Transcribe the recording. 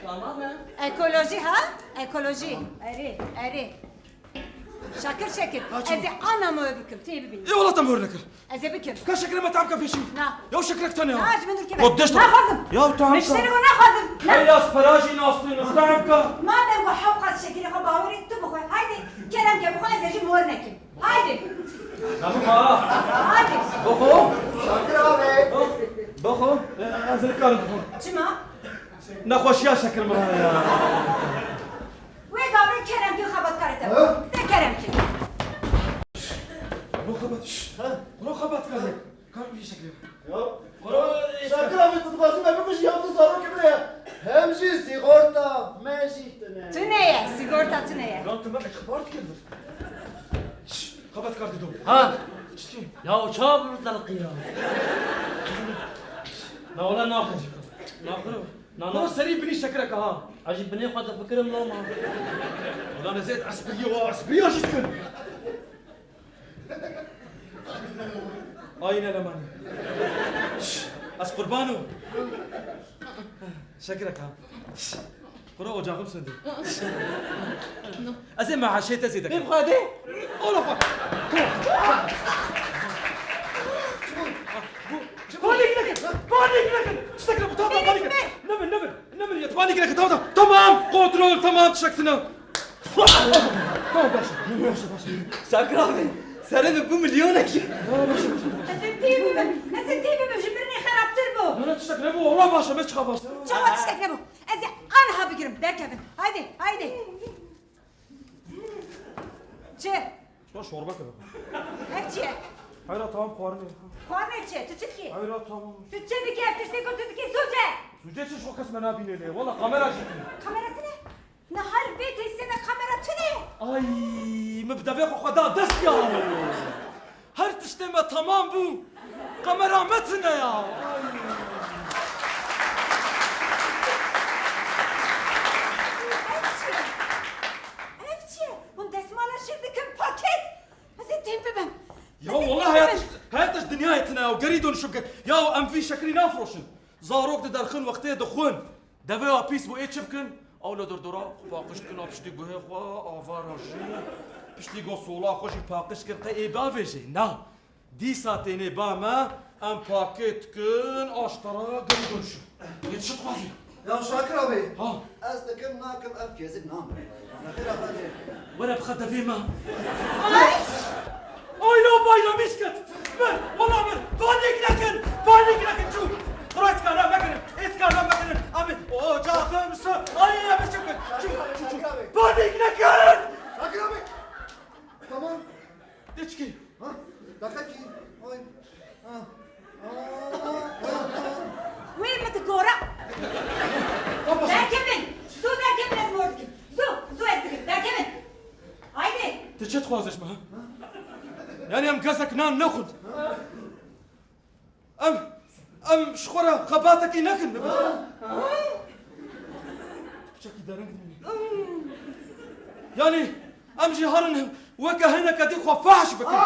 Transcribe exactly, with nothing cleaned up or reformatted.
Tamam mı? Ekolojî ha? Ekolojî. Erê, erê. Şakir, Şakir. Ha, çi? Ez ê ana me bikim, tê bibînim. Ê wala te me hor nekir. Ez ê bikim. Ka şekirê me tam ka pêşî. Na. Ya şekirek tane ya. Na, ji min dûr keve. Xwe deşt. Naxwazim. Ya tam ka. Mişterî xwe naxwazim. Na. Hey, ya spera jî nastîne, tam ka. Madem ku hewqas şekirê xwe bawerî, tu bixwe. Haydi, kerem ke bixwe, ez ê jî mor nekim. Haydi. Tamam ha. Haydi. Bixwe. Şakir abi. Bixwe. Ee, ez ê karim bixwim. Çima? Nexweşiya şekir min heye. Wê gavê kerem kî xebatkarê te. Ha? Te kerem kî. Ro xebat. Ha? Ro xebatkarê. Kar vî şekilê. Ya. Ro, e, Şakir abi, tu dixwazî me bikujî ya tu zarokê min e. Hem jî sîgorta me jî tune. Tune ye, sîgorta tune ye. Ya tu me exbar dikir. Şş, xebatkar dido. Ha? Çi? Ya o çawa bi min zelqî ya? Na wala naxir. Naxir. Na, na. Kuro serî binî şekireke ha. Ez jî binê xwe difikirim loma. Ulan ez ê espriyê wa espriya jî dikim. Ayne lemanî. Şş, ez qurban o. Şekireke ha. Şş, kuro ocaxim söndü. Ez ê mehaşê te zêde kim. Bêbxwe de. Ola bak. Bu, bu, Panik nekin! Panik nekin! Tiştek bu, tamam, tamam, panik nekin! Nebin, nebin, nebin, ya, panik nekin, tamam, tamam! Tamam, kontrol, tamam, tiştek tine! Tamam, baş, baş, baş. Şakir abi, serê min bû milyonek. Tamam, baş, baş, baş. Ez ê tê bibim, ez ê tê bibim, ji mirinê xerabtir bû. Nana, tiştek nebû, Allah baş, me çawa baş. Çawa tiştek nebû. Ez ê aniha bigirim, derkevin. Haydi, haydi. Çi? Şuna şorbe keve. Ev çi ye? Hayra, tamam, xwarinê. Xwarinê çi? Tu çi dikî? Hayra, tamam. Tu çi dikî? Ev tiştê ku tu dikî, Zûce! Zûce çi, şo kes me nabîne lê. Wala kamera jî tune. Kamera tune? Niha li vê tesîsê de kamera tune? Ay, min bi devê xwe xwe da dest ya. Her tiştê me temam bû. Kamera me tune ya. Ay. Ev çi ye? Ev çi ye? Hûn destmala şir dikin, paket. Ez ê têm bibim. Ya wala heyat, heyat ji dinyayê tune ya. Gerî donişim ke. Ya em vî şekirî nafiroşin. Zarok diderxin, wextê dixwin. Devê wa pîs bû, ê çi bikin? Ew li dordora xwe paqij dikin, a piştî guhê xwe, ava re jî, piştî go sola xwe jî paqij kir, qey ê bavêjê? Na. Dîsa tênê ba me, em pakêt dikin, aştara geri dönüşüm. Yê çi dixwazî? Ya Şakir abi, ha, ez dikim nakim ev kêzik nam. Nexêra xwe dê. Were bixe devê me. Ay! Ayla bayla mişket. Min, wala min. Panik nekin. Panik nekin. Çû. Ro êskana mekirin. Êskana mekirin. Abi, ocaxim su. Ay, abi, çû. Çû, çû, çû. Panik nekin. Şakir abi. Tamam. Deçki. Ha? Dakika ki. Ay. Ha. Wê min digora. Derkevin! Zû derkevin, ez mor dikim. Zû, zû ez dikim. Derkevin! Haydi! Tu çi dixwazî ji me, ha? Yani em gezek nan nexwin. Em, em ji xwe re xebatekî nekin, ne? Piçekî dereng dimîne. Yani em jî herin weke hineke dî xwe fehş bikin.